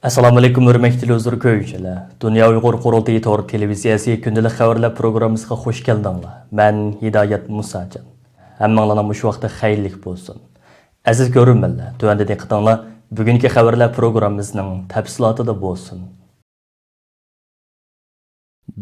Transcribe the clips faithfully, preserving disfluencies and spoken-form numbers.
ئەسسالامۇئەلەيكۇم، ھۆرمەتلىك تېلېۋىزور كۆرگۈچىلەر. دۇنيا ئۇيغۇر قۇرۇلتىيى تور تېلېۋىزىيەسى كۈندىلىك خەۋەرلەر پروگراممىسىغا خۇش كەلدىڭلار. مەن ھىدايەت مۇساجان. ھەممىڭلارنىڭ مۇشۇ ۋاقتى خەيرلىك بولسۇن. ئەزىز كۆرۈرمەنلەر، تۆۋەندە دىققىتىڭلار بۈگۈنكى خەۋەرلەر پروگراممىسىنىڭ تەپسىلاتىدا بولسۇن.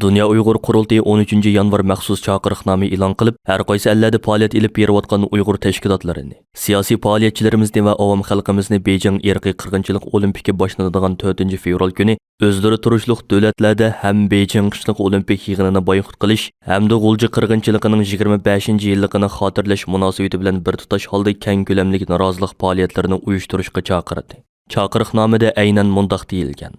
دۇنيا ئۇيغۇر قۇرۇلتىيى ئون ئۈچىنچى يانۋار مەخسۇس چاقىرىقنامە ئېلان قىلىپ، ھەر قايسى ئەللەردە پائالىيەت ئېلىپ بېرىۋاتقان ئۇيغۇر تەشكىلاتلىرىنى، سىياسىي پائالىيەتچىلىرىمىزنى ۋە ئاۋام خەلقىمىزنى بېيجىڭ ئىرقىي قىرغىنچىلىق ئولىمپىكى باشلىنىدىغان تۆتىنچى فېۋرال كۈنى ئۆزلىرى تۇرۇشلۇق دۆلەتلەردە ھەم بېيجىڭ قىشلىق ئولىمپىك يىغىنىنى بايقۇت قىلىش، ھەمدە غۇلجا قىرغىنچىلىقىنىڭ يىگىرمە بەشىنچى يىللىقىنى خاتىرىلەش مۇناسىۋىتى بىلەن بىر تۇتاش ھالدا كەڭ كۆلەملىك نارازىلىق پائالىيەتلىرىنى ئۇيۇشتۇرۇشقا چاقىردى. چاقىرىقنامىدە ئەينەن مۇنداق دېيىلگەن: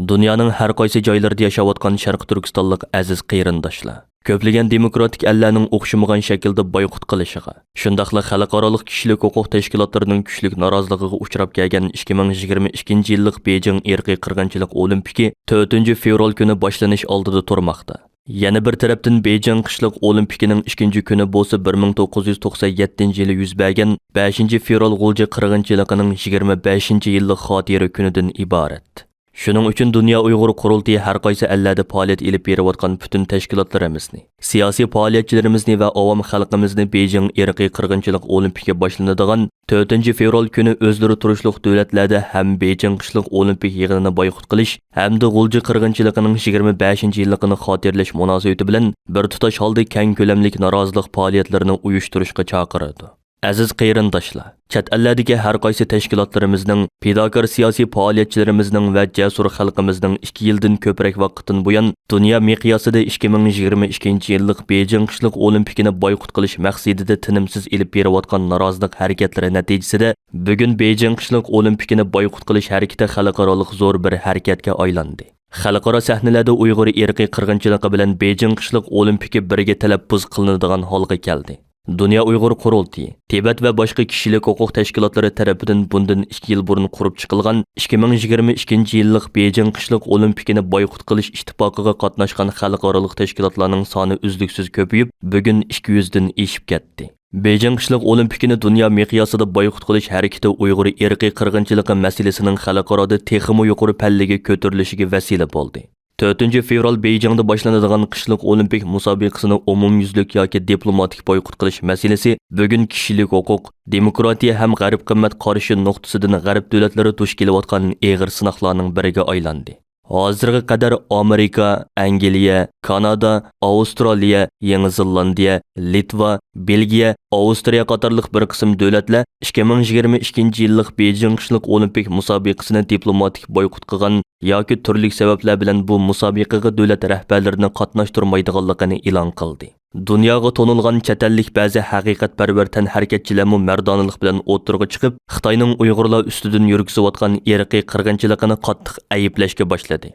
دۇنيانىڭ ھەر قايسى جايلىرىدا ياشاۋاتقان شەرقىي تۈركىستانلىق ئەزىز قېرىنداشلار، كۆپلىگەن دېموكراتىك ئەللەرنىڭ ئوخشىمىغان شەكىلدە بايقۇت قىلىشىغا، شۇنداقلا خەلقئارالىق كىشىلىك ھوقۇق تەشكىلاتلىرىنىڭ كۈچلۈك نارازىلىقىغا ئۇچراپ كەلگەن ئىككى مىڭ يىگىرمە ئىككىنچى يىللىق بېيجىڭ ئىرقىي قىرغىنچىلىق ئولىمپىكى تۆتىنچى فېۋرال كۈنى باشلىنىش ئالدىدا تۇرماقتا. يەنە بىر تەرەپتىن، بېيجىڭ قىشلىق ئولىمپىكىنىڭ ئىككىنچى كۈنى بولسا بىر مىڭ توققۇز يۈز توقسەن يەتتىنچى يىلى يۈز بەرگەن بەشىنچى فېۋرال غۇلجا قىرغىنچىلىقىنىڭ يىگىرمە بەشىنچى يىللىق خاتىرە كۈنىدىن ئىبارەت. شۇنىڭ ئۈچۈن دۇنيا ئۇيغۇر قۇرۇلتىيى ھەر قايسى ئەللەردە پائالىيەت ئېلىپ بېرىۋاتقان پۈتۈن تەشكىلاتلىرىمىزنى، سىياسىي پائالىيەتچىلىرىمىزنى ۋە ئاۋام خەلقىمىزنى بېيجىڭ ئىرقىي قىرغىنچىلىق ئولىمپىكى باشلىنىدىغان تۆتىنچى فېۋرال كۈنى ئۆزلىرى تۇرۇشلۇق دۆلەتلەردە ھەم بېيجىڭ قىشلىق ئولىمپىك يىغىنىنى بايقۇت قىلىش ھەمدە غۇلجا قىرغىنچىلىقىنىڭ يىگىرمە بەشىنچى يىللىقىنى خاتىرىلەش مۇناسىۋىتى بىلەن بىر تۇتاش ھالدا كەڭ كۆلەملىك نارازىلىق پائالىيەتلىرىنى ئۇيۇشتۇرۇشقا چاقىرىدۇ. ئەزىز قېرىنداشلار، چەت ئەللەردىكى ھەر قايسى تەشكىلاتلىرىمىزنىڭ، پىداكار سىياسىي پائالىيەتچىلىرىمىزنىڭ ۋە جەسۇر خەلقىمىزنىڭ ئىككى يىلدىن كۆپرەك ۋاقىتتىن بۇيان دۇنيا مىقياسىدا ئىككى مىڭ يىگىرمە ئىككىنچى يىللىق بېيجىڭ قىشلىق ئولىمپىكىنى بايقۇت قىلىش مەقسىتىدە تىنىمسىز ئېلىپ بېرىۋاتقان نارازىلىق ھەرىكەتلىرى نەتىجىسىدە، بۈگۈن بېيجىڭ قىشلىق ئولىمپىكىنى بايقۇت قىلىش ھەرىكىتى خەلقئارالىق زور بىر ھەرىكەتكە ئايلاندى. خەلقئارا سەھنىلەردە ئۇيغۇر ئىرقىي قىرغىنچىلىقى بىلەن بېيجىڭ قىشلىق ئولىمپىكى بىرگە تەلەپپۇز قىلىنىدىغان ھالغا كەلدى. دۇنيا ئۇيغۇر قۇرۇلتىيى، تىبەت ۋە باشقا كىشىلىك ھوقۇق تەشكىلاتلىرى تەرىپىدىن بۇندىن ئىككى يىل بۇرۇن قۇرۇپ چىقىلغان ئىككى مىڭ يىگىرمە ئىككىنچى يىللىق بېيجىڭ قىشلىق ئولىمپىكىنى بايقۇت قىلىش ئىتتىپاقىغا قاتناشقان خەلقئارالىق تەشكىلاتلارنىڭ سانى ئۈزلۈكسىز كۆپىيىپ، بۈگۈن ئىككى يۈزدىن ئېشىپ كەتتى. بېيجىڭ قىشلىق ئولىمپىكىنى دۇنيا مىقياسىدا بايقۇت قىلىش ھەرىكىتى ئۇيغۇر ئىرقىي قىرغىنچىلىقى مەسىلىسىنىڭ خەلقئارادا تېخىمۇ يۇقىرى پەللىگە كۆتۈرۈلۈشىگە ۋەسىلە بولدى. تۆتىنچى فېۋرال بېيجىڭدا باشلىنىدىغان قىشلىق ئولىمپىك مۇسابىقىسىنى ئومۇميۈزلۈك ياكى دىپلوماتىك بايقۇت قىلىش مەسىلىسى بۈگۈن كىشىلىك ھوقۇق، دېموكراتىيە ھەم غەرب قىممەت قارىشى نۇقتىسىدىن غەرب دۆلەتلىرى دۇچ كېلىۋاتقان ئېغىر سىناقلارنىڭ بىرىگە ئايلاندى. ھازىرغا قەدەر ئامېرىكا، ئەنگلىيە، كانادا، ئاۋسترالىيە، يېڭى زېلاندىيە، لىتۋا، بېلگىيە، ئاۋسترىيە قاتارلىق بىر قىسىم دۆلەتلەر ئىككى مىڭ يىگىرمە ئىككىنچى يىللىق بېيجىڭ قىشلىق ئولىمپىك مۇسابىقىسىنى دىپلوماتىك بايقۇت قىلغان ياكى تۈرلۈك سەۋەبلەر بىلەن بۇ مۇسابىقىگە دۆلەت رەھبەرلىرىنى قاتناشتۇرمايدىغانلىقىنى ئېلان قىلدى. دۇنياغا تونۇلغان چەت ئەللىك بەزى ھەقىقەتپەرۋەر تەنھەرىكەتچىلەرمۇ مەردانىلىق بىلەن ئوتتۇرىغا چىقىپ، خىتاينىڭ ئۇيغۇرلار ئۈستىدىن يۈرگۈزۈۋاتقان ئىرقىي قىرغىنچىلىقىنى قاتتىق ئەيىبلەشكە باشلىدى.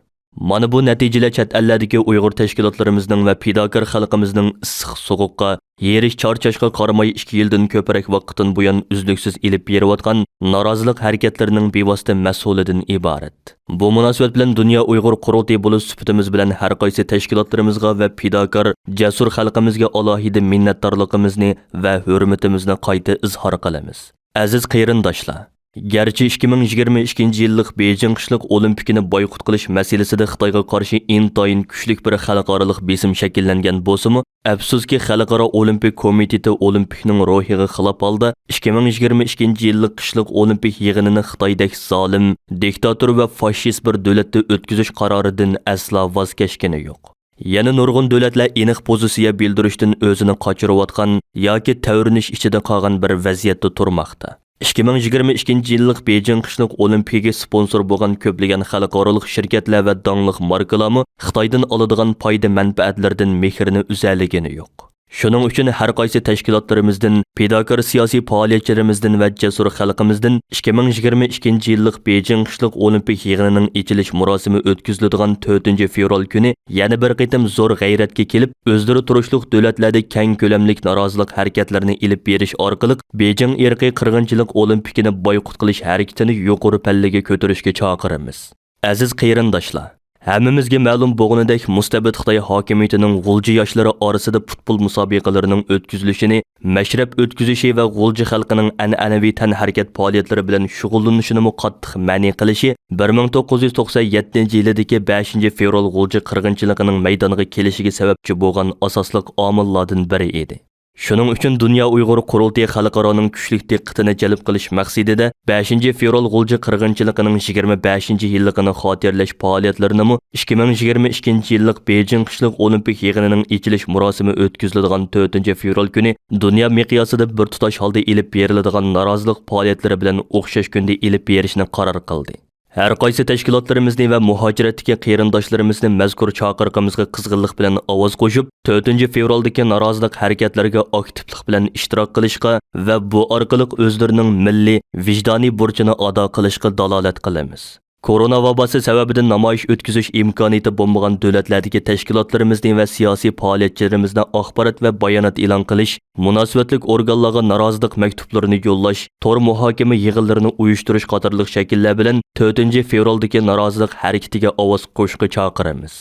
مانا بۇ نەتىجىلەر چەت ئەللەردىكى ئۇيغۇر تەشكىلاتلىرىمىزنىڭ ۋە پىداكار خەلقىمىزنىڭ ئىسسىق-سوغۇققا، ھېرىش-چارچاشقا قارىماي، ئىككى يىلدىن كۆپرەك ۋاقىتتىن بۇيان ئۈزلۈكسىز ئېلىپ بېرىۋاتقان نارازىلىق ھەرىكەتلىرىنىڭ بىۋاسىتە مەسئۇلىدىن ئىبارەت. بۇ مۇناسىۋەت بىلەن دۇنيا ئۇيغۇر قۇرۇلتىيى بولۇش سۈپىتىمىز بىلەن ھەر قايسى تەشكىلاتلىرىمىزغا ۋە پىداكار، جەسۇر خەلقىمىزگە ئالاھىدە مىننەتدارلىقىمىزنى ۋە ھۆرمىتىمىزنى قايتا ئىزھار قىلىمىز. ئەزىز قېرىنداشلار! گەرچە ئىككى مىڭ يىگىرمە ئىككىنچى يىللىق بېيجىڭ قىشلىق ئولىمپىكىنى بايقۇت قىلىش مەسىلىسىدە خىتايغا قارشى ئىنتايىن كۈچلۈك بىر خەلقئارالىق بېسىم شەكىللەنگەن بولسىمۇ، ئەپسۇسكى، خەلقئارا ئولىمپىك كومىتېتى ئولىمپىكنىڭ روھىغا خىلاپ ھالدا ئىككى مىڭ يىگىرمە ئىككىنچى يىللىق قىشلىق ئولىمپىك يىغىنىنى خىتايدەك زالىم، دىكتاتور ۋە فاشىست بىر دۆلەتتە ئۆتكۈزۈش قارارىدىن ئەسلا ۋاز كەچكىنى يوق. يەنە نۇرغۇن دۆلەتلەر ئېنىق پوزىتسىيە بىلدۈرۈشتىن ئۆزىنى قاچۇرۇۋاتقان ياكى تەۋرىنىش ئىچىدە قالغان بىر ۋەزىيەتتە تۇرماقتا. ئىككى مىڭ يىگىرمە ئىككىنچى يىللىق بېيجىڭ قىشلىق ئولىمپىكىگە سپونسور بولغان كۆپلىگەن خەلقئارالىق شىركەتلەر ۋە داڭلىق ماركىلارمۇ خىتايدىن ئالىدىغان پايدا مەنپەئەتلىرىدىن مېھرىنى ئۈزەلىگىنى يوق. شۇنىڭ ئۈچۈن ھەر قايسى تەشكىلاتلىرىمىزدىن، پىداكار سىياسىي پائالىيەتچىلىرىمىزدىن ۋە جەسۇر خەلقىمىزدىن ئىككى مىڭ يىگىرمە ئىككىنچى يىللىق بېيجىڭ قىشلىق ئولىمپىك يىغىنىنىڭ ئېچىلىش مۇراسىمى ئۆتكۈزۈلىدىغان تۆتىنچى فېۋرال كۈنى يەنە بىر قېتىم زور غەيرەتكە كېلىپ، ئۆزلىرى تۇرۇشلۇق دۆلەتلەردە كەڭ كۆلەملىك نارازىلىق ھەرىكەتلىرىنى ئېلىپ بېرىش ئارقىلىق بېيجىڭ ئىرقىي قىرغىنچىلىق ئولىمپىكىنى بايقۇت قىلىش ھەرىكىتىنى يۇقىرى پەللىگە كۆتۈرۈشكە چاقىرىمىز. ئەزىز قېرىنداشلار! ھەممىمىزگە مەلۇم بولغىنىدەك، مۇستەبىت خىتاي ھاكىمىيىتىنىڭ غۇلجا ياشلىرى ئارىسىدا پۇتبول مۇسابىقىلىرىنىڭ ئۆتكۈزۈلۈشىنى مەشرەپ ئۆتكۈزۈشى ۋە غۇلجا خەلقىنىڭ ئەنئەنىۋى تەنھەرىكەت پائالىيەتلىرى بىلەن شۇغۇللىنىشىنىمۇ قاتتىق مەنئى قىلىشى بىر مىڭ توققۇز يۈز توقسەن يەتتىنچى يىلىدىكى بەشىنچى فېۋرال غۇلجا قىرغىنچىلىقىنىڭ مەيدانغا كېلىشىگە سەۋەبچى بولغان ئاساسلىق ئامىللاردىن بىرى ئىدى. شۇنىڭ ئۈچۈن دۇنيا ئۇيغۇر قۇرۇلتىيى خەلقئارانىڭ كۈچلۈك دىققىتىنى جەلپ قىلىش مەقسىتىدە، بەشىنچى فېۋرال غۇلجا قىرغىنچىلىقىنىڭ يىگىرمە بەشىنچى يىللىقىنى خاتىرىلەش پائالىيەتلىرىنىمۇ ئىككى مىڭ يىگىرمە ئىككىنچى يىللىق بېيجىڭ قىشلىق ئولىمپىك يىغىنىنىڭ ئېچىلىش مۇراسىمى ئۆتكۈزۈلىدىغان تۆتىنچى فېۋرال كۈنى دۇنيا مىقياسىدا بىر تۇتاش ھالدا ئېلىپ بېرىلىدىغان نارازىلىق پائالىيەتلىرى بىلەن ئوخشاش كۈندە ئېلىپ بېرىشنى قارار قىلدى. ھەر قايسى تەشكىلاتلىرىمىزنى ۋە مۇھاجىرەتتىكى قېرىنداشلىرىمىزنى مەزكۇر چاقىرىقىمىزغا قىزغىنلىق بىلەن ئاۋاز قوشۇپ، تۆتىنچى فېۋرالدىكى نارازىلىق ھەرىكەتلىرىگە ئاكتىپلىق بىلەن ئىشتىراك قىلىشقا ۋە بۇ ئارقىلىق ئۆزلىرىنىڭ مىللىي، ۋىجدانىي بۇرچىنى ئادا قىلىشقا دالالەت قىلىمىز. كورونا ۋاباسى سەۋەبىدىن نامايىش ئۆتكۈزۈش ئىمكانىيىتى بولمىغان دۆلەتلەردىكى تەشكىلاتلىرىمىزنى ۋە سىياسىي پائالىيەتچىلىرىمىزنى ئاخبارات ۋە بايانات ئېلان قىلىش، مۇناسىۋەتلىك ئورگانلارغا نارازىلىق مەكتۇپلىرىنى يوللاش، تور مۇھاكىمە يىغىنلىرىنى ئۇيۇشتۇرۇش قاتارلىق شەكىللەر بىلەن تۆتىنچى فېۋرالدىكى نارازىلىق ھەرىكىتىگە ئاۋاز قوشۇشقا چاقىرىمىز.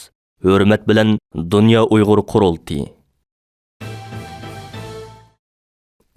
ھۆرمەت بىلەن، دۇنيا ئۇيغۇر قۇرۇلتىيى.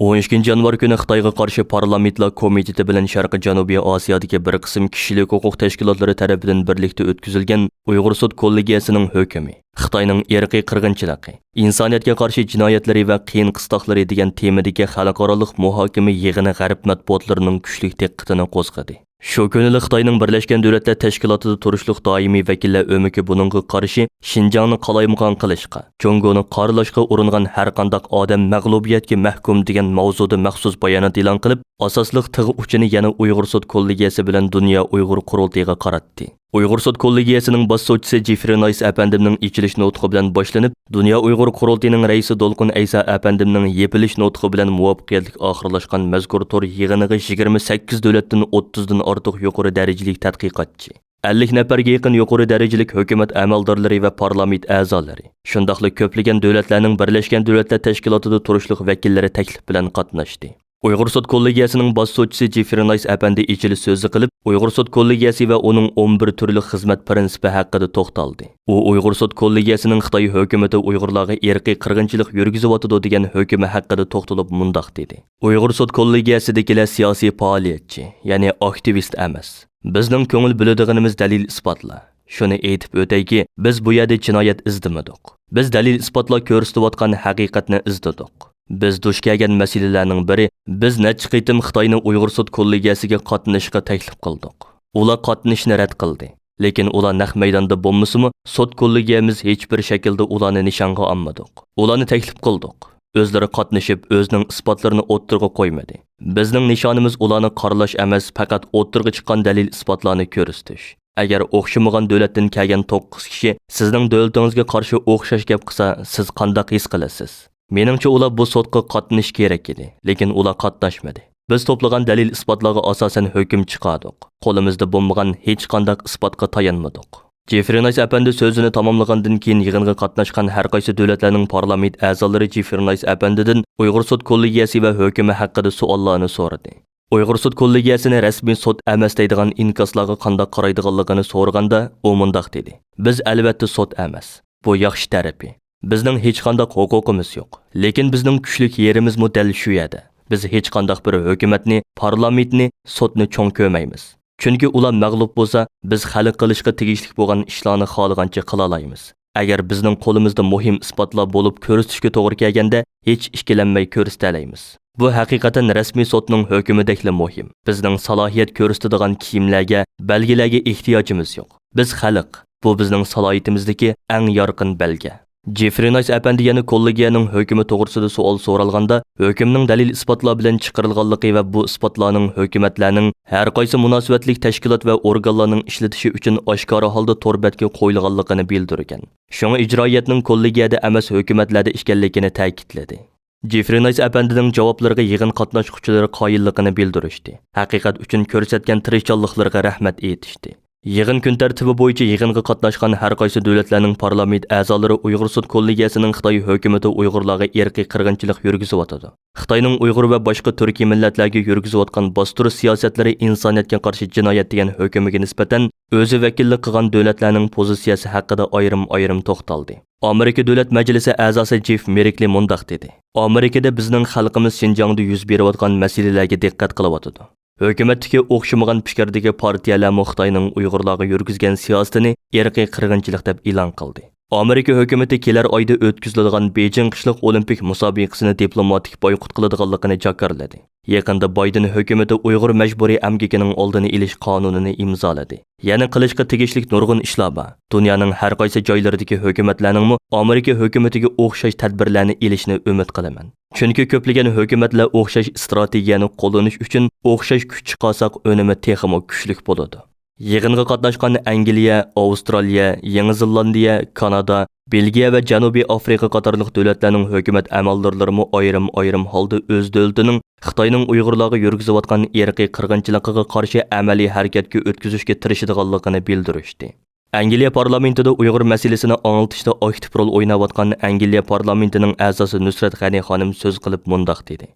ئون ئىككىنچى يانۋار كۈنى خىتايغا قارشى پارلامېنتلار كومىتېتى بىلەن شەرقىي جەنۇبىي ئاسىيادىكى بىر قىسىم كىشىلىك ھوقۇق تەشكىلاتلىرى تەرىپىدىن بىرلىكتە ئۆتكۈزۈلگەن ئۇيغۇر سوت كوللېگىيەسىنىڭ ھۆكۈمى، خىتاينىڭ ئىرقىي قىرغىنچىلىقى، ئىنسانىيەتكە قارشى جىنايەتلىرى ۋە قىيىن قىستاقلىرى دېگەن تېمىدىكى خەلقئارالىق مۇھاكىمە يىغىنى غەرب مەتبۇئاتلىرىنىڭ كۈچلۈك دىققىتىنى قوزغىدى. شۇ كۈنىلا خىتاينىڭ بىرلەشكەن دۆلەتلەر تەشكىلاتىدا تۇرۇشلۇق دائىمىي ۋەكىللەر ئۆمىكى بۇنىڭغا قارشى شىنجاڭنى قالايمىقان قىلىشقا، جۇڭگونى قارىلاشقا ئۇرۇنغان ھەرقانداق ئادەم مەغلۇبىيەتكە مەھكۇم دېگەن ماۋزۇدا مەخسۇس بايانات ئېلان قىلىپ، ئاساسلىق تىغ ئۇچىنى يەنە ئۇيغۇر سوت كوللېگىيەسى بىلەن دۇنيا ئۇيغۇر قۇرۇلتىيىغا قاراتتى. ئۇيغۇر سوت كوللېگىيەسىنىڭ باش سوتچىسى جېفرى نايس ئەپەندىمنىڭ ئېچىلىش نۇتقى بىلەن باشلىنىپ، دۇنيا ئۇيغۇر قۇرۇلتىيىنىڭ رەئىسى دولقۇن ئەيسا ئەپەندىمنىڭ يېپىلىش نۇتقى بىلەن مۇۋەپپەقىيەتلىك ئاخىرلاشقان مەزكۇر تور يىغىنىغا يىگىرمە سەككىز دۆلەتتىن ئوتتۇزدىن ئارتۇق يۇقىرى دەرىجىلىك تەتقىقاتچى، ئەللىك نەپەرگە يېقىن يۇقىرى دەرىجىلىك ھۆكۈمەت ئەمەلدارلىرى ۋە پارلامېنت ئەزالىرى، شۇنداقلا كۆپلىگەن دۆلەتلەرنىڭ بىرلەشكەن دۆلەتلەر تەشكىلاتىدا تۇرۇشلۇق ۋەكىللىرى تەكلىپ بىلەن قاتناشتى. ئۇيغۇر سوت كوللېگىيەسىنىڭ باش سوتچىسى جېفرى نايس ئەپەندى ئېچىلىش سۆزى قىلىپ، ئۇيغۇر سوت كوللېگىيەسى ۋە ئۇنىڭ ئون بىر تۈرلۈك خىزمەت پىرىنسىپى ھەققىدە توختالدى. ئۇ ئۇيغۇر سوت كوللېگىيەسىنىڭ خىتاي ھۆكۈمىتى ئۇيغۇرلارغا ئىرقىي قىرغىنچىلىق يۈرگۈزۈۋاتىدۇ دېگەن ھۆكۈمى ھەققىدە توختىلىپ مۇنداق دېدى: ئۇيغۇر سوت كوللېگىيەسىدىكىلەر سىياسىي پائالىيەتچى، يەنى ئاكتىۋىست ئەمەس. بىزنىڭ كۆڭۈل بۆلىدىغىنىمىز دەلىل-ئىسپاتلار. شۇنى ئېيتىپ ئۆتەيكى، بىز بۇ يەردە جىنايەت ئىزدىمىدۇق. بىز دەلىل-ئىسپاتلار كۆرسىتىۋاتقان ھەقىقەتنى ئىزدىدۇق. بىز دۇچ كەلگەن مەسىلىلەرنىڭ بىرى، بىز نەچچە قېتىم خىتاينى ئۇيغۇر سوت كوللېگىيەسىگە قاتنىشىشقا تەكلىپ قىلدۇق. ئۇلار قاتنىشىشنى رەت قىلدى. لېكىن ئۇلار نەق مەيداندا بولمىسىمۇ، سوت كوللېگىيەمىز ھېچبىر شەكىلدە ئۇلارنى نىشانغا ئالمىدۇق. ئۇلارنى تەكلىپ قىلدۇق. ئۆزلىرى قاتنىشىپ، ئۆزىنىڭ ئىسپاتلىرىنى ئوتتۇرىغا قويمىدى. بىزنىڭ نىشانىمىز ئۇلارنى قارىلاش ئەمەس، پەقەت ئوتتۇرىغا چىققان دەلىل-ئىسپاتلارنى كۆرسىتىش. ئەگەر ئوخشىمىغان دۆلەتتىن كەلگەن توققۇز كىشى سىزنىڭ دۆلىتىڭىزگە قارشى ئوخشاش گەپ قىلسا، سىز قانداق ھېس قىلىسىز؟ مېنىڭچە، ئۇلار بۇ سوتقا قاتنىشىشى كېرەك ئىدى، لېكىن ئۇلار قاتناشمىدى. بىز توپلىغان دەلىل-ئىسپاتلارغا ئاساسەن ھۆكۈم چىقاردۇق. قولىمىزدا بولمىغان ھېچقانداق ئىسپاتقا تايانمىدۇق. جېفرى نايس ئەپەندى سۆزىنى تاماملىغاندىن كېيىن، يىغىنغا قاتناشقان ھەر قايسى دۆلەتلەرنىڭ پارلامېنت ئەزالىرى جېفرى نايس ئەپەندىدىن ئۇيغۇر سوت كوللېگىيەسى ۋە ھۆكۈمى ھەققىدە سوئاللارنى سورىدى. ئۇيغۇر سوت كوللېگىيەسىنى رەسمىي سوت ئەمەس دەيدىغان ئىنكاسلارغا قانداق قارايدىغانلىقىنى سورىغاندا، ئۇ مۇنداق دېدى: بىز، ئەلۋەتتە، سوت ئەمەس. بۇ ياخشى تەرىپى. بىزنىڭ ھېچقانداق ھوقۇقىمىز يوق. لېكىن بىزنىڭ كۈچلۈك يېرىمىزمۇ دەل شۇ يەردە. بىز ھېچقانداق بىر ھۆكۈمەتنى، پارلامېنتنى، سوتنى چوڭ كۆرمەيمىز. چۈنكى ئۇلار مەغلۇپ بولسا، بىز خەلق قىلىشقا تېگىشلىك بولغان ئىشلارنى خالىغانچە قىلالايمىز. ئەگەر بىزنىڭ قولىمىزدا مۇھىم ئىسپاتلار بولۇپ كۆرسىتىشكە توغرا كەلگەندە، ھېچ ئىككىلەنمەي كۆرسىتەلەيمىز. بۇ ھەقىقەتەن رەسمىي سوتنىڭ ھۆكمىدەكلا مۇھىم. بىزنىڭ سالاھىيەت كۆرسىتىدىغان كىيىملەرگە، بەلگىلەرگە ئېھتىياجىمىز يوق. بىز خەلق. بۇ بىزنىڭ سالاھىيىتىمىزدىكى ئەڭ يارقىن بەلگە. جېفرى نايس ئەپەندى يەنە كوللېگىيەنىڭ ھۆكمى توغرىسىدا سوئال سورالغاندا، ھۆكۈمنىڭ دەلىل-ئىسپاتلار بىلەن چىقىرىلغانلىقى ۋە بۇ ئىسپاتلارنىڭ ھۆكۈمەتلەرنىڭ، ھەر قايسى مۇناسىۋەتلىك تەشكىلات ۋە ئورگانلارنىڭ ئىشلىتىشى ئۈچۈن ئاشكارا ھالدا تور بەتكە قويۇلغانلىقىنى بىلدۈرگەن. شۇڭا ئىجرائىيەتنىڭ كوللېگىيەدە ئەمەس، ھۆكۈمەتلەردە ئىكەنلىكىنى تەكىتلىدى. جېفرى نايس ئەپەندىنىڭ جاۋابلىرىغا يىغىن قاتناشقۇچىلىرى قايىللىقىنى بىلدۈرۈشتى. ھەقىقەت ئۈچۈن كۆرسەتكەن تىرىشچانلىقلىرىغا رەھمەت ئېيتىشتى. يىغىن كۈن تەرتىپى بويىچە يىغىنغا قاتناشقان ھەر قايسى دۆلەتلەرنىڭ پارلامېنت ئەزالىرى ئۇيغۇر سوت كوللېگىيەسىنىڭ خىتاي ھۆكۈمىتى ئۇيغۇرلارغا ئىرقىي قىرغىنچىلىق يۈرگۈزۈۋاتىدۇ، خىتاينىڭ ئۇيغۇر ۋە باشقا تۈركىي مىللەتلەرگە يۈرگۈزۈۋاتقان باستۇرۇش سىياسەتلىرى ئىنسانىيەتكە قارشى جىنايەت دېگەن ھۆكۈمگە نىسبەتەن ئۆزى ۋەكىللىك قىلغان دۆلەتلەرنىڭ پوزىتسىيەسى ھەققىدە ئايرىم-ئايرىم توختالدى. ئامېرىكا دۆلەت مەجلىسى ئەزاسى جېف مېركلى مۇنداق دېدى: «ئامېرىكىدا بىزنىڭ خەلقىمىز شىنجاڭدا يۈز بېرىۋاتقان مەسىلىلەرگە دىققەت قىلىۋاتىدۇ. ھۆكۈمەتتىكى ئوخشىمىغان پىكىردىكى پارتىيەلەرمۇ خىتاينىڭ ئۇيغۇرلارغا يۈرگۈزگەن سىياسىتىنى ئىرقىي قىرغىنچىلىق دەپ ئېلان قىلدى.» ئامېرىكا ھۆكۈمىتى كېلەر ئايدا ئۆتكۈزۈلىدىغان بېيجىڭ قىشلىق ئولىمپىك مۇسابىقىسىنى دىپلوماتىك بايقۇت قىلىدىغانلىقىنى جاكارلىدى. يېقىندا بايدېن ھۆكۈمىتى ئۇيغۇر مەجبۇرىي ئەمگىكىنىڭ ئالدىنى ئېلىش قانۇنىنى ئىمزالىدى. يەنە قىلىشقا تېگىشلىك نۇرغۇن ئىشلار بار. دۇنيانىڭ ھەر قايسى جايلىرىدىكى ھۆكۈمەتلەرنىڭمۇ ئامېرىكا ھۆكۈمىتىگە ئوخشاش تەدبىرلەرنى ئېلىشىنى ئۈمىد قىلىمەن. چۈنكى كۆپلىگەن ھۆكۈمەتلەر ئوخشاش ئىستراتېگىيەنى قوللىنىش ئۈچۈن ئوخشاش كۈچ چىقارساق، ئۈنۈمى تېخىمۇ كۈچلۈك بولىدۇ. يىغىنغا قاتناشقان ئەنگلىيە، ئاۋسترالىيە، يېڭى زېلاندىيە، كانادا، بېلگىيە ۋە جەنۇبىي ئافرىقا قاتارلىق دۆلەتلەرنىڭ ھۆكۈمەت ئەمەلدارلىرىمۇ ئايرىم-ئايرىم ھالدا ئۆز دۆلىتىنىڭ خىتاينىڭ ئۇيغۇرلارغا يۈرگۈزۈۋاتقان ئىرقىي قىرغىنچىلىقىغا قارشى ئەمەلىي ھەرىكەتكە ئۆتكۈزۈشكە تىرىشىدىغانلىقىنى بىلدۈرۈشتى. ئەنگلىيە پارلامېنتىدا ئۇيغۇر مەسىلىسىنى ئاڭلىتىشتا ئاكتىپ رول ئويناۋاتقان ئەنگلىيە پارلامېنتىنىڭ ئەزاسى نۇسرەت غەنى خانىم سۆز قىلىپ مۇنداق دېدى: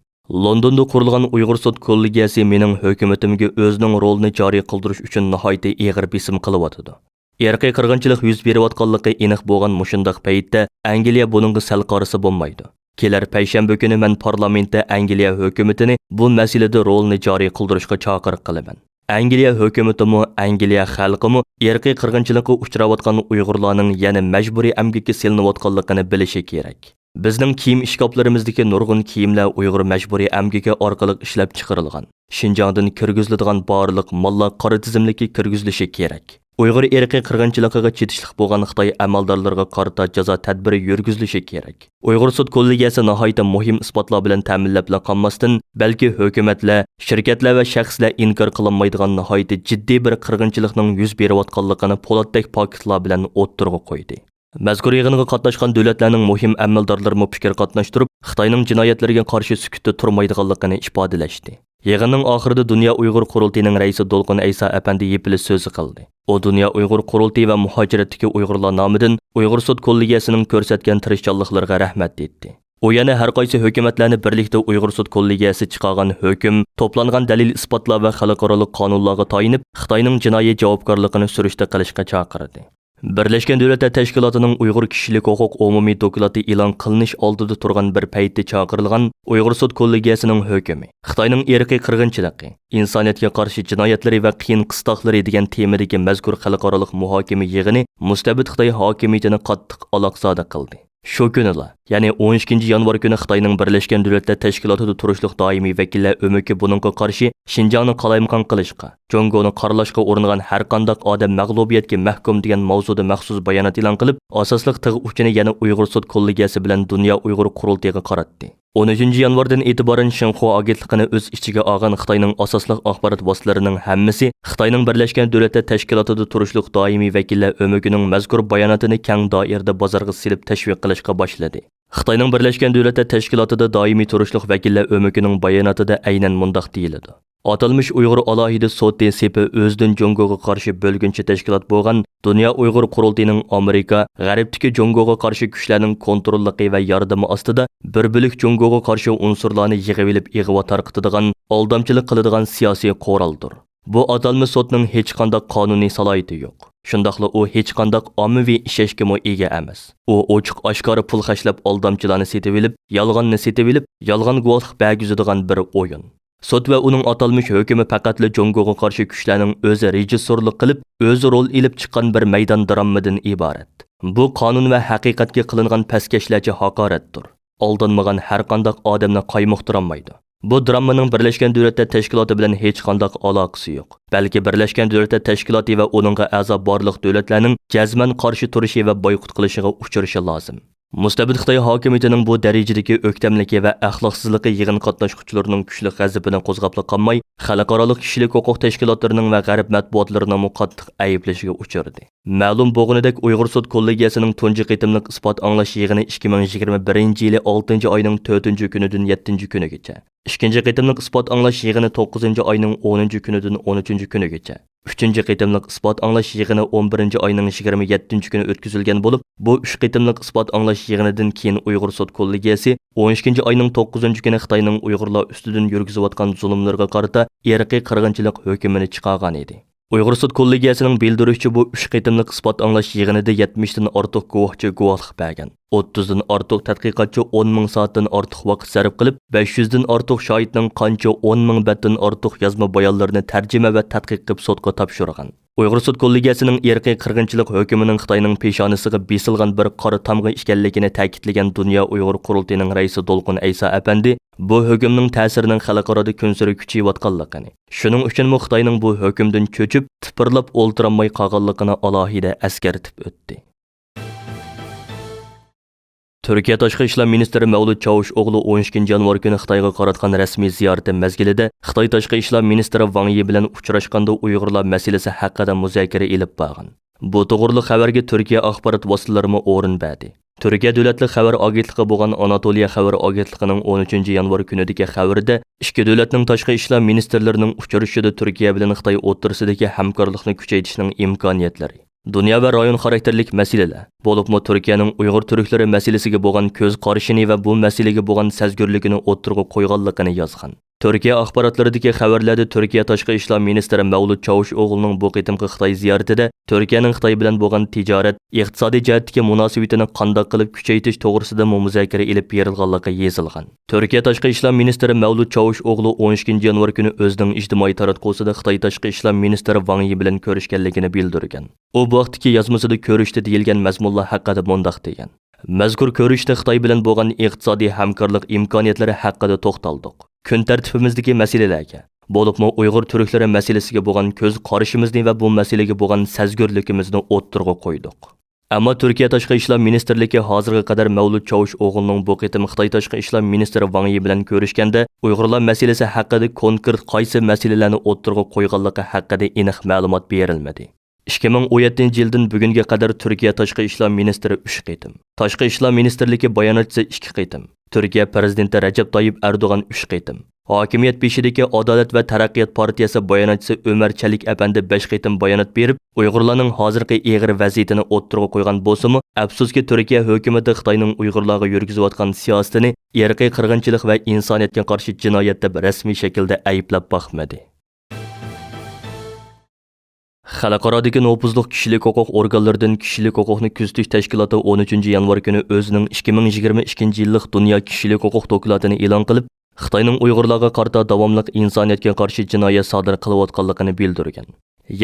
«لوندوندا قۇرۇلغان ئۇيغۇر سوت كوللېگىيەسى مېنىڭ ھۆكۈمىتىمگە ئۆزىنىڭ رولىنى جارى قىلدۇرۇش ئۈچۈن ناھايىتى ئېغىر بېسىم قىلىۋاتىدۇ. ئىرقىي قىرغىنچىلىق يۈز بېرىۋاتقانلىقى ئېنىق بولغان مۇشۇنداق پەيتتە ئەنگلىيە بۇنىڭغا سەل قارىسا بولمايدۇ. كېلەر پەيشەنبە كۈنى مەن پارلامېنتتا ئەنگلىيە ھۆكۈمىتىنى بۇ مەسىلىدە رولىنى جارى قىلدۇرۇشقا چاقىرىق قىلىمەن. ئەنگلىيە ھۆكۈمىتىمۇ، ئەنگلىيە خەلقىمۇ ئىرقىي قىرغىنچىلىققا ئۇچراۋاتقان ئۇيغۇرلارنىڭ يەنە مەجبۇرىي ئەمگەككە سېلىنىۋاتقانلىقىنى بىلىشى كېرەك. بىزنىڭ كىيىم ئىشكاپلىرىمىزدىكى نۇرغۇن كىيىملەر ئۇيغۇر مەجبۇرىي ئەمگىكى ئارقىلىق ئىشلەپ چىقىرىلغان. شىنجاڭدىن كىرگۈزۈلىدىغان بارلىق ماللار قارا تىزىملىككە كىرگۈزۈلۈشى كېرەك. ئۇيغۇر ئىرقىي قىرغىنچىلىقىغا چېتىشلىق بولغان خىتاي ئەمەلدارلىرىغا قارىتا جازا تەدبىرى يۈرگۈزۈلۈشى كېرەك. ئۇيغۇر سوت كوللېگىيەسى ناھايىتى مۇھىم ئىسپاتلار بىلەن تەمىنلەپلا قالماستىن، بەلكى ھۆكۈمەتلەر، شىركەتلەر ۋە شەخسلەر ئىنكار قىلالمايدىغان ناھايىتى جىددىي بىر قىرغىنچىلىقنىڭ يۈز بېرىۋاتقانلىقىنى پولاتتەك پاكىتلار بىلەن ئوتتۇرىغا قويدى. مەزكۇر يىغىنغا قاتناشقان دۆلەتلەرنىڭ مۇھىم ئەمەلدارلىرىمۇ پىكىر قاتناشتۇرۇپ، خىتاينىڭ جىنايەتلىرىگە قارشى سۈكۈتتە تۇرمايدىغانلىقىنى ئىپادىلەشتى. يىغىننىڭ ئاخىرىدا دۇنيا ئۇيغۇر قۇرۇلتىيىنىڭ رەئىسى دولقۇن ئەيسا ئەپەندى يىپلىز سۆزى قىلدى. ئۇ دۇنيا ئۇيغۇر قۇرۇلتىيى ۋە مۇھاجىرەتتىكى ئۇيغۇرلار نامىدىن ئۇيغۇر سوت كوللېگىيەسىنىڭ كۆرسەتكەن تىرىشچانلىقلىرىغا رەھمەت ئېيتتى. ئۇ يەنە ھەر قايسى ھۆكۈمەتلەرنى بىرلىكتە ئۇيغۇر سوت كوللېگىيەسى چىقارغان ھۆكۈم، توپلانغان دەلىل-ئىسپاتلار ۋە خەلقئارالىق قانۇنلارغا تايىنىپ، خىتاينىڭ جىنايى جاۋابكارلىقىنى سۈرۈشتە قىلىشقا چاقىردى. بىرلەشكەن دۆلەتلەر تەشكىلاتىنىڭ ئۇيغۇر كىشىلىك ھوقۇق ئومۇمىي دوكلاتى ئېلان قىلىنىش ئالدىدا تۇرغان بىر پەيتتە چاقىرىلغان ئۇيغۇر سوت كوللېگىيەسىنىڭ ھۆكۈمى، خىتاينىڭ ئىرقىي قىرغىنچىلىقى، ئىنسانىيەتكە قارشى جىنايەتلىرى ۋە قىيىن قىستاقلىرى دېگەن تېمىدىكى مەزكۇر خەلقئارالىق مۇھاكىمە يىغىنى مۇستەبىت خىتاي ھاكىمىيىتىنى قاتتىق ئالاقزادە قىلدى. شۇ كۈنىلا، يەنى ئون ئىككىنچى يانۋار كۈنى خىتاينىڭ بىرلەشكەن دۆلەتلەر تەشكىلاتىدا تۇرۇشلۇق دائىمىي ۋەكىللەر ئۆمىكى بۇنىڭغا قارشى شىنجاڭنى قالايمىقان قىلىشقا، جۇڭگونى قارىلاشقا ئۇرۇنغان ھەرقانداق ئادەم مەغلۇبىيەتكە مەھكۇم دېگەن ماۋزۇدا مەخسۇس بايانات ئېلان قىلىپ، ئاساسلىق تىغ ئۇچىنى يەنە ئۇيغۇر سوت كوللېگىيەسى بىلەن دۇنيا ئۇيغۇر قۇرۇلتىيىغا قاراتتى. ئون ئۈچىنچى يانۋاردىن ئېتىبارەن شىنخۇا ئاگېنتلىقىنى ئۆز ئىچىگە ئالغان خىتاينىڭ ئاساسلىق ئاخبارات ۋاسىتىلىرىنىڭ ھەممىسى خىتاينىڭ بىرلەشكەن دۆلەتلەر تەشكىلاتىدا تۇرۇشلۇق دائىمىي ۋەكىللەر ئۆمىكىنىڭ مەزكۇر باياناتىنى كەڭ دائىرىدە بازارغا سېلىپ تەشۋىق قىلىشقا باشلىدى. خىتاينىڭ بىرلەشكەن دۆلەتلەر تەشكىلاتىدا دائىمىي تۇرۇشلۇق ۋەكىللەر ئۆمىكىنىڭ باياناتىدا ئەينەن مۇنداق دېيىلىدۇ: ئاتالمىش ئۇيغۇر ئالاھىدە سوتى سېپى ئۆزىدىن جۇڭگوغا قارشى بۆلگۈنچى تەشكىلات بولغان دۇنيا ئۇيغۇر قۇرۇلتىيىنىڭ ئامېرىكا، غەربتىكى جۇڭگوغا قارشى كۈچلەرنىڭ كونتروللۇقى ۋە ياردىمى ئاستىدا بىر بۆلەك جۇڭگوغا قارشى ئۇنسۇرلارنى يىغىۋېلىپ ئىغۋا تارقىتىدىغان، ئالدامچىلىق قىلىدىغان سىياسىي قورالدۇر. بۇ ئاتالمىش سوتنىڭ ھېچقانداق قانۇنىي سالاھىيىتى يوق. شۇنداقلا ئۇ ھېچقانداق ئاممىۋى ئىشەنچكىمۇ ئىگە ئەمەس. ئۇ ئوچۇق-ئاشكارا پۇل خەجلەپ ئالدامچىلارنى سېتىۋېلىپ، يالغاننى سېتىۋېلىپ، يالغان گۇۋاھلىق بەرگۈزىدىغان بىر ئويۇن. سوت ۋە ئۇنىڭ ئاتالمىش ھۆكۈمى پەقەتلا جۇڭگوغا قارشى كۈچلەرنىڭ ئۆزى رېژىسسورلۇق قىلىپ، ئۆزى رول ئېلىپ چىققان بىر مەيدان دراممىدىن ئىبارەت. بۇ قانۇن ۋە ھەقىقەتكە قىلىنغان پەسكەشلەرچە ھاقارەتتۇر. ئالدانمىغان ھەرقانداق ئادەمنى قايمۇقتۇرالمايدۇ. بۇ دراممىنىڭ بىرلەشكەن دۆلەتلەر تەشكىلاتى بىلەن ھېچقانداق ئالاقىسى يوق. بەلكى بىرلەشكەن دۆلەتلەر تەشكىلاتى ۋە ئۇنىڭغا ئەزا بارلىق دۆلەتلەرنىڭ جەزمەن قارشى تۇرۇشى ۋە بايقۇت قىلىشىغا ئۇچرىشى لازىم. مۇستەبىت خىتاي ھاكىمىيىتىنىڭ بۇ دەرىجىدىكى ئۆكتەملىكى ۋە ئەخلاقسىزلىقى يىغىن قاتناشقۇچىلىرىنىڭ كۈچلۈك غەزىپىنى قوزغاپلا قالماي، خەلقئارالىق كىشىلىك ھوقۇق تەشكىلاتلىرىنىڭ ۋە غەرب مەتبۇئاتلىرىنىڭمۇ قاتتىق ئەيىبلىشىگە ئۇچرىدى. مەلۇم بولغىنىدەك، ئۇيغۇر سوت كوللېگىيەسىنىڭ تۇنجى قېتىملىق ئىسپات ئاڭلاش يىغىنى ئىككى مىڭ يىگىرمە بىرىنچى يىلى ئالتىنچى ئاينىڭ تۆتىنچى كۈنىدىن يەتتىنچى كۈنىگىچە، ئىككىنچى قېتىملىق ئىسپات ئاڭلاش يىغىنى توققۇزىنچى ئاينىڭ ئونىنچى كۈنىدىن ئون ئۈچىنچى كۈنىگىچە، ئۈچىنچى قېتىملىق ئىسپات ئاڭلاش يىغىنى ئون بىرىنچى ئاينىڭ يىگىرمە يەتتىنچى كۈنى ئۆتكۈزۈلگەن بولۇپ، بۇ ئۈچ قېتىملىق ئىسپات ئاڭلاش يىغىنىدىن كېيىن ئۇيغۇر سوت كوللېگىيەسى ئون ئىككىنچى ئاينىڭ توققۇزىنچى كۈنى خىتاينىڭ ئۇيغۇرلار ئۈستىدىن يۈرگۈزۈۋاتقان زۇلۇملىرىغا قارىتا ئىرقىي قىرغىنچىلىق ھۆكۈمىنى چىقارغان ئىدى. ئۇيغۇر سوت كوللېگىيەسىنىڭ بىلدۈرۈشىچە، بۇ ئۈچ قېتىملىق ئىسپات ئاڭلاش يىغىنىدا يەتمىشتىن ئارتۇق گۇۋاھچى گۇۋاھلىق بەرگەن، ئوتتۇزدىن ئارتۇق تەتقىقاتچى ئون مىڭ سائەتتىن ئارتۇق ۋاقىت سەرپ قىلىپ، بەش يۈزدىن ئارتۇق شاھىتنىڭ قانچە ئون مىڭ بەتتىن ئارتۇق يازما بايانلىرىنى تەرجىمە ۋە تەتقىق قىلىپ سوتقا تاپشۇرغان. ئۇيغۇر سوت كوللېگىيەسىنىڭ ئىرقىي قىرغىنچىلىق ھۆكۈمىنىڭ خىتاينىڭ پېشانىسىغا بېسىلغان بىر قارا تامغا ئىكەنلىكىنى تەكىتلىگەن دۇنيا ئۇيغۇر قۇرۇلتىيىنىڭ رەئىسى دولقۇن ئەيسا ئەپەندى بۇ ھۆكۈمنىڭ تەسىرىنىڭ خەلقئارادا كۈنسېرى كۈچىيىۋاتقانلىقىنى، شۇنىڭ ئۈچۈنمۇ خىتاينىڭ بۇ ھۆكۈمدىن چۆچۈپ، تىپىرلاپ ئولتۇرالماي قالغانلىقىنى ئالاھىدە ئەسكەرتىپ ئۆتتى. تۈركىيە تاشقى ئىشلار مىنىستىرى مەۋلۇت چاۋۇشئوغلۇ ئون ئىككىنچى يانۋار كۈنى خىتايغا قاراتقان رەسمىي زىيارىتى مەزگىلىدە خىتاي تاشقى ئىشلار مىنىستىرى ۋاڭ يى بىلەن ئۇچراشقاندا ئۇيغۇرلار مەسىلىسى ھەققىدە مۇزاكىرە ئېلىپ بارغان. بۇ توغرىلىق خەۋەرگە تۈركىيە ئاخبارات ۋاسىتىلىرىمۇ ئورۇن بەردى. تۈركىيە دۆلەتلىك خەۋەر ئاگېنتلىقى بولغان ئاناتولىيە خەۋەر ئاگېنتلىقىنىڭ ئون ئۈچىنچى يانۋار كۈنىدىكى خەۋىرىدە ئىككى دۆلەتنىڭ تاشقى ئىشلار مىنىستىرلىرىنىڭ ئۇچرىشىشىدا تۈركىيە بىلەن خىتاي ئوتتۇرىسىدىكى ھەمكارلىقنى كۈچەيتىشنىڭ ئىمكانىيەتلىرى، دۇنيا ۋە رايون خاراكتېرلىك مەسىلىلەر، بولۇپمۇ تۈركىيەنىڭ ئۇيغۇر تۈركلىرى مەسىلىسىگە بولغان كۆز قارىشىنى ۋە بۇ مەسىلىگە بولغان سەزگۈرلۈكىنى ئوتتۇرىغا قويغانلىقىنى يازغان. تۈركىيە ئاخباراتلىرىدىكى خەۋەرلەردە تۈركىيە تاشقى ئىشلار مىنىستىرى مەۋلۇت چاۋۇشئوغلۇنىڭ بۇ قېتىمقى خىتاي زىيارىتىدە تۈركىيەنىڭ خىتاي بىلەن بولغان تىجارەت، ئىقتىسادىي جەھەتتىكى مۇناسىۋىتىنى قانداق قىلىپ كۈچەيتىش توغرىسىدىمۇ مۇزاكىرە ئېلىپ بېرىلغانلىقى يېزىلغان. تۈركىيە تاشقى ئىشلار مىنىستىرى مەۋلۇت چاۋۇشئوغلۇ ئون ئىككىنچى يانۋار كۈنى ئۆزىنىڭ ئىجتىمائىي تاراتقۇسىدا خىتاي تاشقى ئىشلار مىنىستىرى ۋاڭ يى بىلەن كۆرۈشكەنلىكىنى بىلدۈرگەن. ئۇ بۇ ھەقتىكى يازمىسىدا كۆرۈشتە دېيىلگەن مەزمۇنلار ھەققىدە مۇنداق دېگەن: مەزكۇر كۆرۈشتە خىتاي بىلەن بولغان ئىقتىسادىي ھەمكارلىق ئىمكانىيەتلىرى ھەققىدە توختالدۇق. كۈن تەرتىپىمىزدىكى مەسىلىلەرگە، بولۇپمۇ ئۇيغۇر تۈركلىرى مەسىلىسىگە بولغان كۆز قارىشىمىزنى ۋە بۇ مەسىلىگە بولغان سەزگۈرلۈكىمىزنى ئوتتۇرىغا قويدۇق. ئەمما تۈركىيە تاشقى ئىشلار مىنىستىرلىكى ھازىرغا قەدەر مەۋلۇت چاۋۇشئوغلۇنىڭ بۇ قېتىم خىتاي تاشقى ئىشلار مىنىستىرى ۋاڭ يى بىلەن كۆرۈشكەندە ئۇيغۇرلار مەسىلىسى ھەققىدە كونكرېت قايسى مەسىلىلەرنى ئوتتۇرىغا قويغانلىقى ھەققىدە ئېنىق مەلۇمات بېرىلمىدى. ئىككى مىڭ ئون يەتتىنچى يىلدىن بۈگۈنگە قەدەر تۈركىيە تاشقى ئىشلار مىنىستىرى ئۈچ قېتىم، تاشقى ئىشلار مىنىستىرلىكى باياناتچىسى ئىككى قېتىم، تۈركىيە پىرېزىدېنتى رەجەپ تايىپ ئەردوغان ئۈچ قېتىم، ھاكىمىيەت بېشىدىكى ئادالەت ۋە تەرەققىيات پارتىيەسى باياناتچىسى ئۆمەر چەلىك ئەپەندى بەش قېتىم بايانات بېرىپ، ئۇيغۇرلارنىڭ ھازىرقى ئېغىر ۋەزىيىتىنى ئوتتۇرىغا قويغان بولسىمۇ، ئەپسۇسكى، تۈركىيە ھۆكۈمىتى خىتاينىڭ ئۇيغۇرلارغا يۈرگۈزۈۋاتقان سىياسىتىنى ئىرقىي قىرغىنچىلىق ۋە ئىنسانىيەتكە قارشى جىنايەت دەپ رەسمىي شەكىلدە ئەيىبلەپ باقمىدى. خەلقئارادىكى نوپۇزلۇق كىشىلىك ھوقۇق ئورگانلىرىدىن كىشىلىك ھوقۇقنى كۆزىتىش تەشكىلاتى ئون ئۈچىنچى يانۋار كۈنى ئۆزىنىڭ ئىككى مىڭ يىگىرمە ئىككىنچى يىللىق دۇنيا كىشىلىك ھوقۇق دوكلاتىنى ئېلان قىلىپ، خىتاينىڭ ئۇيغۇرلارغا قارىتا داۋاملىق ئىنسانىيەتكە قارشى جىنايەت سادىر قىلىۋاتقانلىقىنى بىلدۈرگەن.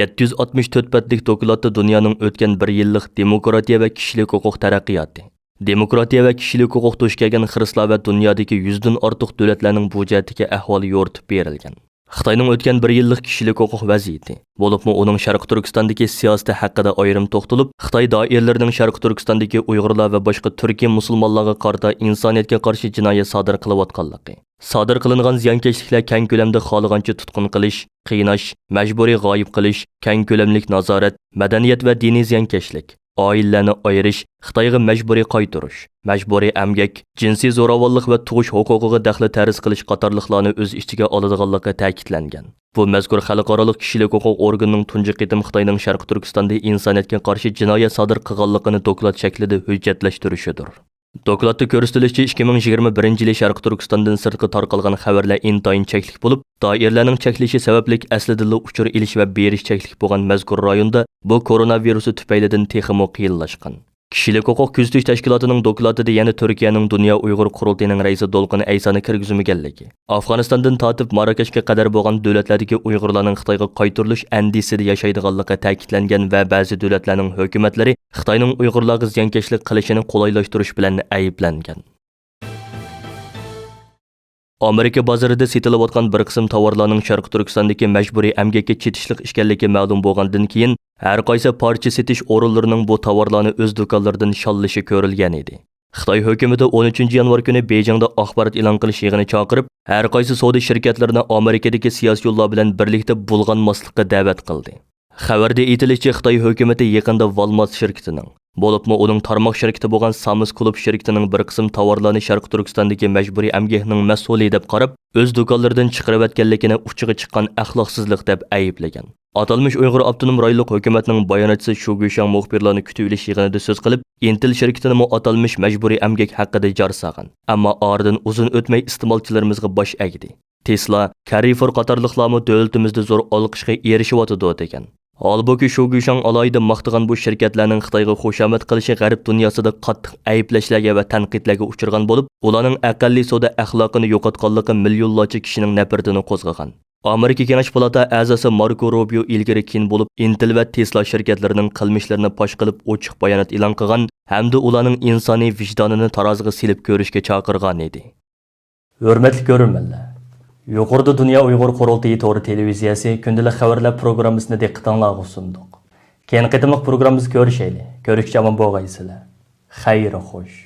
يەتتە يۈز ئاتمىش تۆت بەتلىك دوكلاتتا دۇنيانىڭ ئۆتكەن بىر يىللىق دېموكراتىيە ۋە كىشىلىك ھوقۇق تەرەققىياتى، دېموكراتىيە ۋە كىشىلىك ھوقۇق دۇچ كەلگەن خىرىسلار ۋە دۇنيادىكى يۈزدىن ئارتۇق دۆلەتلەرنىڭ بۇ جەھەتتىكى ئەھۋالى يورۇتۇپ بېرىلگەن. خىتاينىڭ ئۆتكەن بىر يىللىق كىشىلىك ھوقۇق ۋەزىيىتى، بولۇپمۇ ئۇنىڭ شەرقىي تۈركىستاندىكى سىياسىتى ھەققىدە ئايرىم توختىلىپ، خىتاي دائىرىلىرىنىڭ شەرقىي تۈركىستاندىكى ئۇيغۇرلار ۋە باشقا تۈركىي مۇسۇلمانلارغا قارىتا ئىنسانىيەتكە قارشى جىنايەت سادىر قىلىۋاتقانلىقى، سادىر قىلىنغان زىيانكەشلىكلەر كەڭ كۆلەمدە خالىغانچە تۇتقۇن قىلىش، قىيناش، مەجبۇرىي غايىب قىلىش، كەڭ كۆلەملىك نازارەت، مەدەنىيەت ۋە دىنىي زىيانكەشلىك، ئائىلىلەرنى ئايرىش، خىتايغا مەجبۇرىي قايتۇرۇش، مەجبۇرىي ئەمگەك، جىنسىي زوراۋانلىق ۋە تۇغۇش ھوقۇقىغا دەخلى تەرۇز قىلىش قاتارلىقلارنى ئۆز ئىچىگە ئالىدىغانلىقى تەكىتلەنگەن. بۇ مەزكۇر خەلقئارالىق كىشىلىك ھوقۇق ئورگىنىنىڭ تۇنجى قېتىم خىتاينىڭ شەرقىي تۈركىستاندا ئىنسانىيەتكە قارشى جىنايەت سادىر قىلغانلىقىنى دوكلات شەكلىدە ھۆججەتلەشتۈرۈشىدۇر. دوكلاتتا كۆرسىتىلىشىچە، ئىككى مىڭ يىگىرمە بىرىنچى يىلى شەرقىي تۈركىستاندىن سىرتقا تارقالغان خەۋەرلەر ئىنتايىن چەكلىك بولۇپ، دائىرىلەرنىڭ چەكلىشى سەۋەبلىك ئەسلىدىنلا ئۇچۇر ئېلىش ۋە بېرىش چەكلىك بولغان مەزكۇر رايوندا بۇ كورونا ۋىرۇسى تۈپەيلىدىن تېخىمۇ قىيىنلاشقان. كىشىلىك ھوقۇق كۆزىتىش تەشكىلاتىنىڭ دوكلاتىدا يەنە تۈركىيەنىڭ دۇنيا ئۇيغۇر قۇرۇلتىيىنىڭ رەئىسى دولقۇن ئەيسانى كىرگۈزمىگەنلىكى، ئافغانىستاندىن تارتىپ ماراكەشكە قەدەر بولغان دۆلەتلەردىكى ئۇيغۇرلارنىڭ خىتايغا قايتۇرۇلۇش ئەندىشىسىدە ياشايدىغانلىقى تەكىتلەنگەن ۋە بەزى دۆلەتلەرنىڭ ھۆكۈمەتلىرى خىتاينىڭ ئۇيغۇرلارغا زىيانكەشلىك قىلىشىنى قولايلاشتۇرۇش بىلەن ئەيىبلەنگەن. ئامېرىكا بازىرىدا سېتىلىۋاتقان بىر قىسىم تاۋارلارنىڭ شەرقىي تۈركىستاندىكى مەجبۇرىي ئەمگەككە چېتىشلىق ئىكەنلىكى مەلۇم بولغاندىن كېيىن، ھەر قايسى پارچە سېتىش ئورۇنلىرىنىڭ بۇ تاۋارلارنى ئۆز دۇكانلىرىدىن شاللىشى كۆرۈلگەن ئىدى. خىتاي ھۆكۈمىتى ئون ئۈچىنچى يانۋار كۈنى بېيجىڭدا ئاخبارات ئېلان قىلىش يىغىنى چاقىرىپ، ھەر قايسى سودا شىركەتلىرىنى ئامېرىكىدىكى سىياسىي يوللار بىلەن بىرلىكتە بۇلغانماسلىققا دەۋەت قىلدى. خەۋەردە ئېيتىلىشىچە، خىتاي ھۆكۈمىتى يېقىندا ۋالمارت شىركىتىنىڭ، بولۇپمۇ ئۇنىڭ تارماق شىركىتى بولغان سامس كلۇب شىركىتىنىڭ بىر قىسىم تاۋارلارنى شەرقىي تۈركىستاندىكى مەجبۇرىي ئەمگەكنىڭ مەسئۇلى دەپ قاراپ، ئۆز دۇكانلىرىدىن چىقىرىۋەتكەنلىكىنى ئۇچىغا چىققان ئەخلاقسىزلىق دەپ ئەيىبلىگەن. ئاتالمىش ئۇيغۇر ئاپتونوم رايونلۇق ھۆكۈمەتنىڭ باياناتچىسى شۇ گۈيشاڭ مۇخبىرلارنى كۈتۈۋېلىش يىغىنىدا سۆز قىلىپ، ئىنتېل شىركىتىنىمۇ ئاتالمىش مەجبۇرىي ئەمگەك ھەققىدە جار سالغان. ئەمما ئارىدىن ئۇزۇن ئۆتمەي ئىستېمالچىلىرىمىزغا باش ئەگدى. تېسلا، كاررىفۇر قاتارلىقلارمۇ دۆلىتىمىزدە زور ئالقىشقا ئېرىشىۋاتىدۇ، دېگەن. ھالبۇكى، شۇ گۈيشاڭ ئالاھىدە ماختىغان بۇ شىركەتلەرنىڭ خىتايغا خۇشامەت قىلىشى غەرب دۇنياسىدا قاتتىق ئەيىبلەشلەرگە ۋە تەنقىدلەرگە ئۇچرىغان بولۇپ، ئۇلارنىڭ ئەقەللىي سودا ئەخلاقىنى يوقاتقانلىقى مىليونلارچە كىشىنىڭ نەپرىتىنى قوزغىغان. ئامېرىكا كېڭەش پالاتا ئەزاسى ماركو روبىيو ئىلگىرى كېيىن بولۇپ، ئىنتېل ۋە تېسلا شىركەتلىرىنىڭ قىلمىشلىرىنى پاش قىلىپ، ئوچۇق بايانات ئېلان قىلغان ھەمدە ئۇلارنىڭ ئىنسانىي ۋىجدانىنى تارازىغا سېلىپ كۆرۈشكە چاقىرغان ئىدى. ھۆرمەتلىك كۆرۈرمەنلەر! يۇقىرىدا دۇنيا ئۇيغۇر قۇرۇلتىيى تورى تېلېۋىزىيەسى كۈندىلىك خەۋەرلەر پروگراممىسىنى دىققىتىڭلارغا سۇندۇق. كېيىنكى قېتىملىق پروگراممىمىزدا كۆرۈشەيلى. كۆرۈشكىچە ئامان بولغايسىلەر. خەير خوش.